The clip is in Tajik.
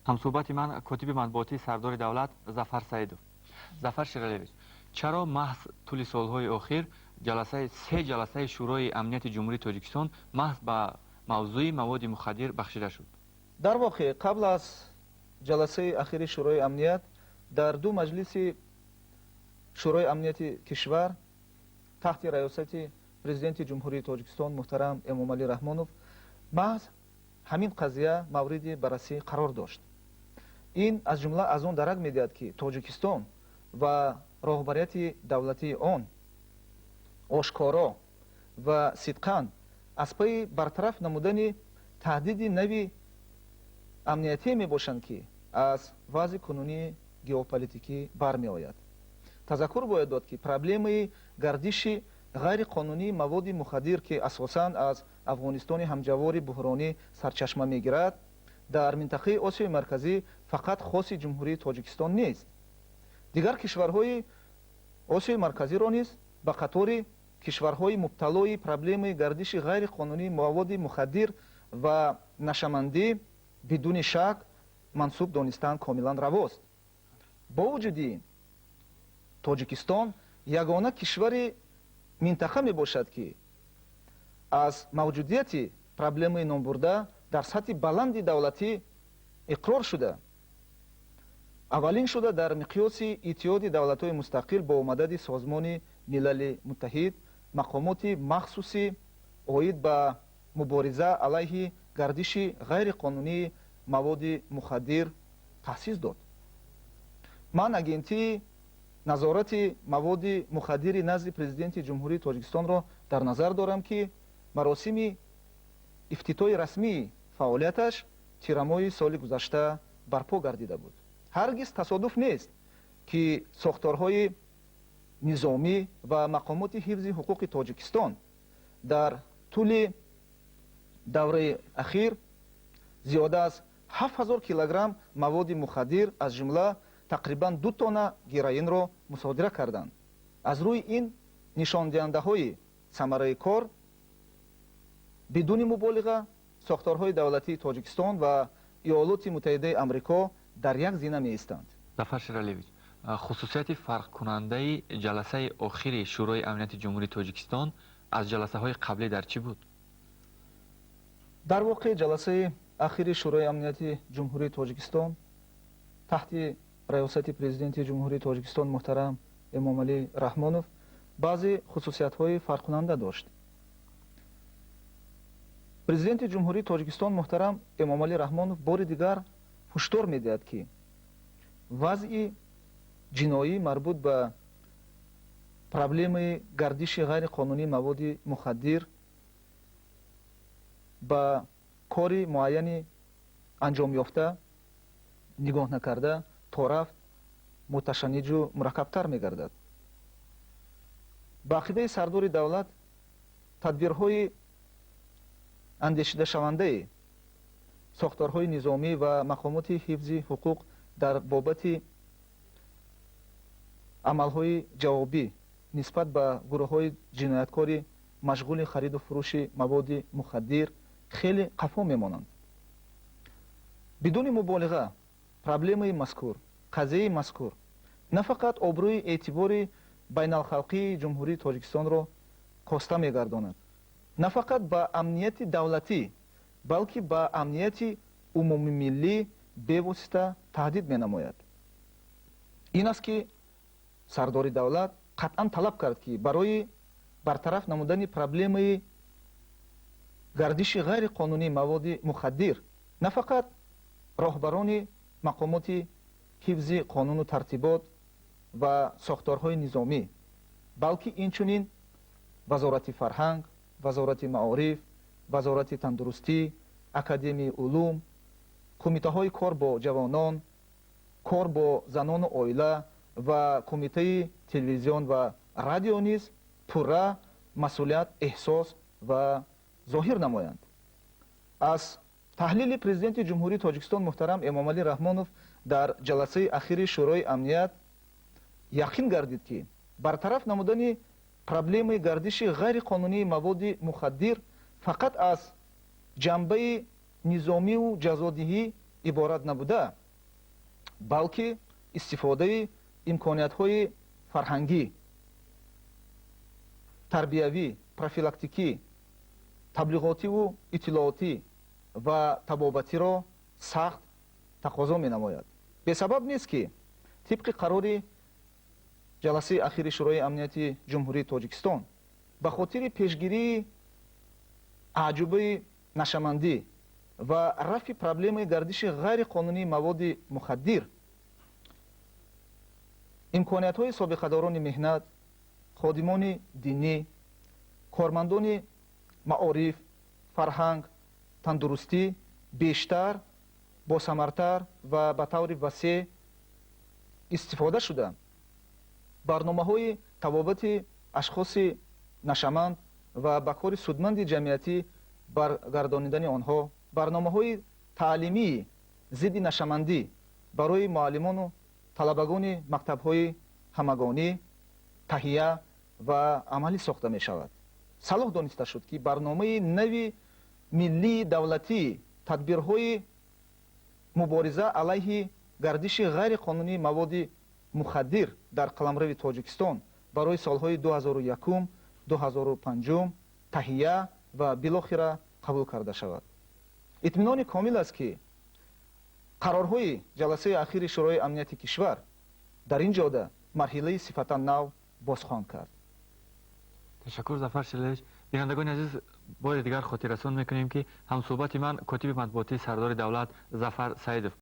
Ҳамсӯҳбати ман котиби матбуотии сардори давлат Зафар Саидов. Зафар Шералиевич, чаро маҳз тӯли солҳои охир ҷаласаи се ҷаласаи Шӯрои амнияти Ҷумҳурии Тоҷикистон маҳз ба мавзӯи маводи мухаддир бахшида шуд? Дар воқеъ, қабл аз ҷаласаи ахири Шӯрои амният дар ду маҷлиси Шӯрои амнияти кишвар таҳти раёсати Президенти Ҷумҳурии Тоҷикистон муҳтарам Эмомалӣ Раҳмонов маҳз ҳамин қазия мавриди баррасӣ қарор дошт. Ин аз ҷумла аз он дарак медиҳад, ки Тоҷикистон ва роҳбарияти давлатии он ошкоро ва сидқан аз пайи бартараф намудани таҳдиди нави амниятие мебошанд, ки аз вазъи кунунии геополитикӣ бармеояд. Тазаккур бояд дод, ки проблемаи гардиши ғайриқонунии маводи мухаддир, ки асосан аз Афғонистони ҳамҷавори буҳронӣ сарчашма мегирад, дар минтақаи Осиёи Марказӣ фақат хоси Ҷумҳурии Тоҷикистон нест. Дигар кишварҳои Осиёи Марказиро низ ба қатори кишварҳои мубталои проблемаи гардиши ғайриқонунии маводи мухаддир ва нашамандӣ бидуни шак мансуб донистан комилан равост. Бо вуҷуди ин, Тоҷикистон ягона кишвари минтақа мебошад, ки аз мавҷудияти проблемаи номбурда дар сатҳи баланди давлатӣ иқрор шуда, аввалин шуда дар миқёси Иттиҳоди Давлатҳои Мустақил бо мадади Созмони Милали Муттаҳид мақомоти махсуси оид ба мубориза алайҳи гардиши ғайриқонунии маводи мухаддир таъсис дод. Ман Агентии назорати маводи мухаддири назди Президенти Ҷумҳурии Тоҷикистонро дар назар дорам, ки маросими ифтитоҳи расмии фаъолияташ тирамоҳи соли гузашта барпо гардида буд. Ҳаргиз тасодуф нест, ки сохторҳои низомӣ ва мақомоти ҳифзи ҳуқуқи Тоҷикистон дар тӯли давраи ахир зиёда аз 7000 килограмм маводи мухаддир, аз ҷумла тақрибан 2 тонна героинро мусодира карданд. Аз рӯи ин нишондиҳандаҳои самараи кор, бидуни муболиға, сохторҳои давлатии Тоҷикистон ва Иёлоти Муттаҳидаи Амрико дар як зина меистанд. Зафар Шералиевич, хусусияти фарқкунандаи ҷаласаи охири Шӯрои амнияти Ҷумҳурии Тоҷикистон аз ҷаласаҳои қаблӣ дар чӣ буд? Дар воқеъ, ҷаласаи ахири Шӯрои амнияти Ҷумҳурии Тоҷикистон таҳти раёсати Президенти Ҷумҳурии Тоҷикистон муҳтарам Эмомалӣ Раҳмонов баъзе хусусиятҳои фарқкунанда дошт. Президенти Ҷумҳурии Тоҷикистон муҳтарам Эмомалӣ Раҳмонов бори дигар ҳушдор медиҳад, ки вазъи ҷиноӣ марбут ба проблемаи гардиши ғайриқонунии маводи мухаддир ба кори муайяни анҷомёфта нигоҳ накарда торафт муташанниҷу мураккабтар мегардад. Ба ақидаи сардори давлат, тадбирҳои андешидашавандаи сохторҳои низомӣ ва мақомоти ҳифзи ҳуқуқ дар бобати амалҳои ҷавобӣ нисбат ба гурӯҳҳои ҷинояткори машғули хариду фурӯши маводи мухаддир хеле қафо мемонанд. Бидуни муболиға, проблемаи мазкур, қазияи мазкур на фақат обрӯи эътибори байналхалқии Ҷумҳурии Тоҷикистонро коста мегардонад, на фақат ба амнияти давлатӣ, балки ба амнияти умумимиллӣ бевосита таҳдид менамояд. Ин аст, ки сардори давлат қатъан талаб кард, ки барои бартараф намудани проблемаи гардиши ғайриқонунии маводи мухаддир на фақат роҳбарони мақомоти ҳифзи қонуну тартибот ва сохторҳои низомӣ, балки инчунин Вазорати фарҳанг, Вазорати маориф, Вазорати тандурустӣ, Академияи улум, кумитаҳои кор бо ҷавонон, кор бо занону оила ва Кумитаи телевизион ва радио низ пурра масъулият эҳсос ва зоҳир намоянд. Аз таҳлили Президенти Ҷумҳурии Тоҷикистон муҳтарам Эмомалӣ Раҳмонов дар ҷаласаи ахири Шӯрои амният яқин гардид, ки бартараф намудани проблемаи гардиши ғайриқонунии маводи мухаддир фақат аз ҷанбаи низомиву ҷазодиҳӣ. Иборат набуда, балки истифодаи имкониятҳои фарҳангӣ, тарбиявӣ, профилактикӣ, таблиғотиву иттилоотӣ ва табобатиро сахт тақозо менамояд. Бесабаб нест, ки тибқи қарори ҷаласаи ахири Шӯрои амнияти Ҷумҳурии Тоҷикистон ба хотири пешгирии аъҷубаи нашъамандӣ ва рафъи проблемаи гардиши ғайриқонунии маводи мухаддир имкониятҳои собиқадорони меҳнат, ходимони динӣ, кормандони маориф, фарҳанг, тандурустӣ бештар, босамартар ва ба таври васеъ истифода шуда, барномаҳои табобати ашхоси нашъаманд ва ба кори судманди ҷамъиятӣ баргардонидани онҳо, барномаҳои таълимии зидди нашъамандӣ барои муаллимону талабагони мактабҳои ҳамагонӣ таҳия ва амалӣ сохта мешавад. Салоҳ дониста шуд, ки барномаи нави миллии давлатии тадбирҳои мубориза алайҳи гардиши ғайриқонунии маводи мухаддир дар қаламрави Тоҷикистон барои солҳои 2001 2005 таҳия ва билохира қабул карда шавад. Итминони комил аст, ки қарорҳои ҷаласаи ахири Шӯрои амнияти кишвар дар ин ҷода марҳилаи сифатан нав боз хоҳанд кард. Ташаккур, Зафар Шералиевич. Бинандагони азиз, бори дигар хотиррасон мекунем, ки ҳамсӯҳбати ман котиби матбуотии сардори давлат Зафар Саидов.